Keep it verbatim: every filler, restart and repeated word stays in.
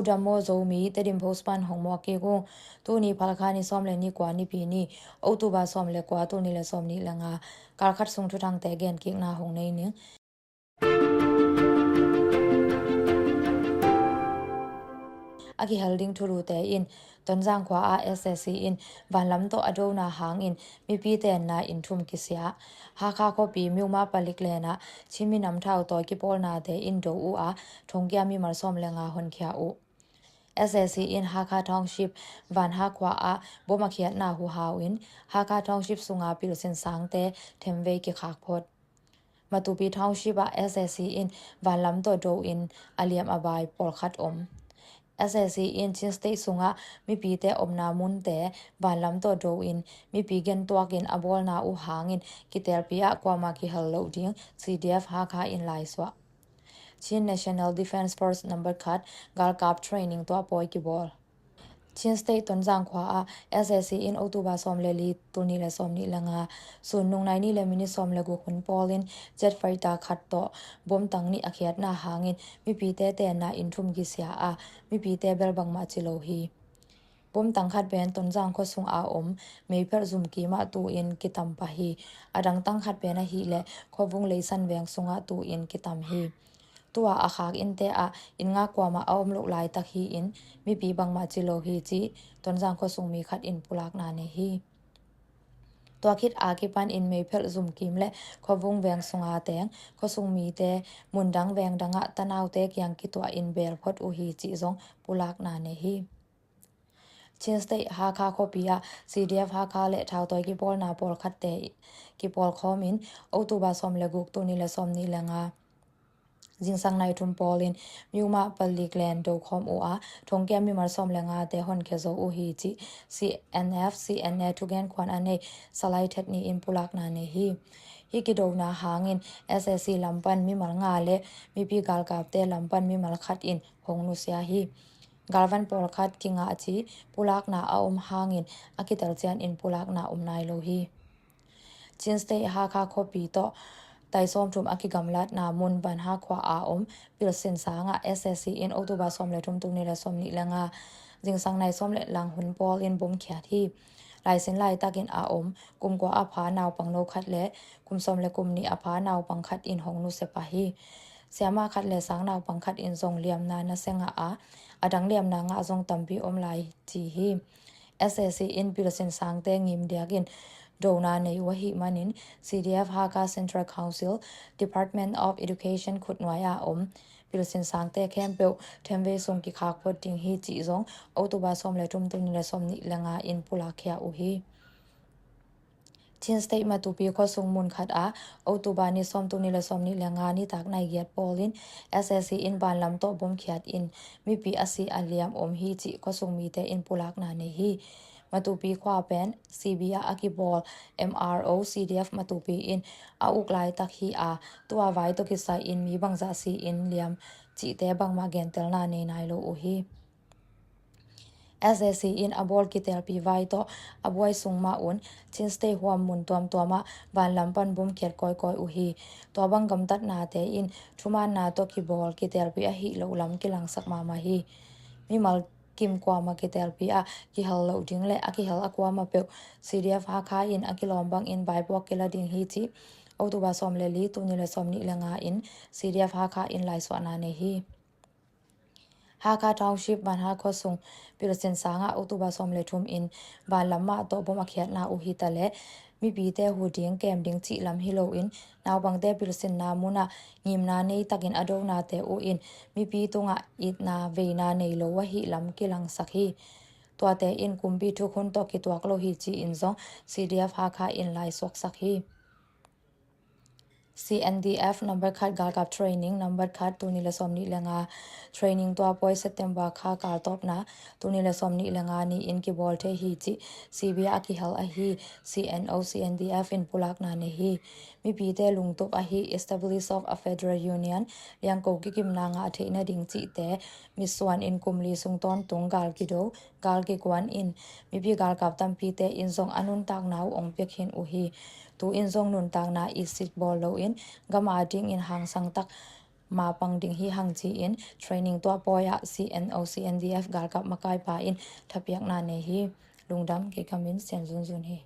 Damo Zomi Tedim Post pan hong muak kik ung. Tuni Phalkha ni sawm le ni kua, Nipi ni, October sawm le kua, tul nih le sawm nih le nga, kal khat sung thuthangte gen kikna hong nei ning. A kihel ding thulute in, Tonzang khua ah S A C in vanlam tawh a dona hangin mipi tenna inn thum kisia. Hakha khuapi Myoma palik lenah Chin minam thautawi kipawlnate in do uh a, thongkia mimal sawm le nga honkhia uh. S A C in Hakha Township Vanha khua ah bom a khiatna huhau in Hakha Township sunga pilsin sangte themvei kikhak phot. Matupi Township ah S A C in vanlam tawh do in a liam a bai pawlkhat om. S A C in Chin State sungah mipite omna munte vanlam tawh do in mipi gentuakin a bawlna uh hangin kitelpi ah kuama kihel loh ding C D F Hakha in laisuah. Chin National Defence Force number khat galkap training tuahpawi kibawl. Chin State Tonzang khua ah S A C in October sawm le li, tul nih le sawm nih le nga, sun nung nai nih le minit sawm le guk hun pawlin jet fighter khat tawh bomtang nih a khiatna hangin mipite tenna inn thum kisia a, mipite bel bangmah ci lo hi. Bomtang khat pen Tonzang khuasung a om meiphelh zumkim ah tu-in kitam pah hi. A dangtang khat pen ahileh khuavung Leisan veng sungah tu-in kitam hi. Tua a khak innte ah inn nga kuamah a om loh laitak hi-in mipi bangmah ci lo hi, cih Tonzang khuasung mi khat in pulakna nei hi. Tua khit a kipan in meiphelh zumkim le khuavung veng sunga teng khuasung mite mundang vengdangah tanaute kiang kituah in beel phot uh hi, cih zong pulakna nei hi. Chin State Hakha khuapi ah C D F Hakha le thautawi kipawlna pawlkhatte kipawlkhawmin October sawm le guk, tul nih le sawm nih le nga, zingsang nai thum pawlin Myoma palik len dokhawm uh a, thongkia mimal sawm le ngate honkhia zo uh hi, cih C N F C N A thugen khuan a nei Salai Thet Ni in pulakna nei hi. Hih kidona hangin S A C lam pan mimal nga le mipi galkapte lam pan mimal khat in hong nusia hi. Galvan pawlkhat kingah ci pulakna a om hangin a kitelcian in pulakna om nai lo hi. Chin State Hakha khuapi tawh tai sawmthum a kigamlatna mun Vanha khua a om pilsin sangah S A C in October sawm le thum, tul nih le sawm nih le nga, zingsang nai sawm le lang hun pawlin bom khiat hi. Laisin laitakin a om kum kua a pha naupang no khat le kum sawm le kum nih a pha naupang khat in hong nusia pah hi. Siama khat le sang naupang khat in zong liamna nasia ngah a, a dang liamna ngah zong tampi om lai ci hi. S A C in pilsin sangte ngim diakin dona nei uh ahih manin C D F Hakha Central Council, Department of Education khutnuai a om pilsin sangte khempeuh themvei sung kikhak phot ding hi, cih zong October sawm le thum, tul nih le sawm nih le nga in pulakkhia uh hi. Chin State Matupi khuasung mun khat ah October ni sawm, tul nih le sawm nih le nga nitak nai giat pawlin S A C in vanlam tawh bom khiat in mipi a si a liam om hi, cih khuasung mite in pulakna nei hi. Matupi khua pen C B ah a kibawl M R O C D F Matupi in a uk laitak hi a, tua vai tawh kisai in mi bangzah si in liam cihte bangmah gentelna nei nai lo uh hi. S A C in a bawl kitelpi vai tawh a buai sung mah un Chin State huam mun tuamtuamah vanlam pan bom khiat kawikawi uh hi. Tua bang gamtatnate in thumaanna tawh kibawl kitelpi ahih loh lam kilangsak mahmah hi. Mimal kim kuamah kitelpi ah kihel loh ding le a kihel a kuamah peuh C D F Hakha in a kilawm bangin vaipuak kila ding hi, cih October sawm le li, tul nih le sawm nih le nga in C D F Hakha in laisuahna nei hi. Hakha Township Vanha khuasung pilsin sangah October sawm le thum in vanlam mah tawh bom a khiatna uh hi taleh mipite hu ding kem ding cih lam hi loin naupangte pilsinna munah ngimna nei takin a donate uh in mipi tungah itna veina nei lo ahih lam kilangsak hi. Tuate in kumpi thukhun tawh kituak lo hi, ci-in zong C D F Hakha in laisuaksak hi. C N D F number khat galkap training number khat, tul nih le sawm nih le nga, training tuahpawi September kha kal tawpna tul nih le sawm nih le nga ni-in kibawl thei hi, cih C B ah a kihel ahi C N O C N D F in pulakna nei hi. Mipite lungtup ahi establish of a federal union, liangko kikimna ngah theih nading cihte mitsuan in kum li sung tawntung gal kido, gal kikuan in mipi galkap tampite in zong a nuntakna uh ong pia khin uh hi. Tu-in zong nuntakna itsit bawl loin gam adingin hangsan tak ma pang ding hi hang ci-in training tuah pawi ah C N O C N D F galkap makaipa in thapiakna nei hi. Lungdam, kei ka min Sian Zun Zun hi.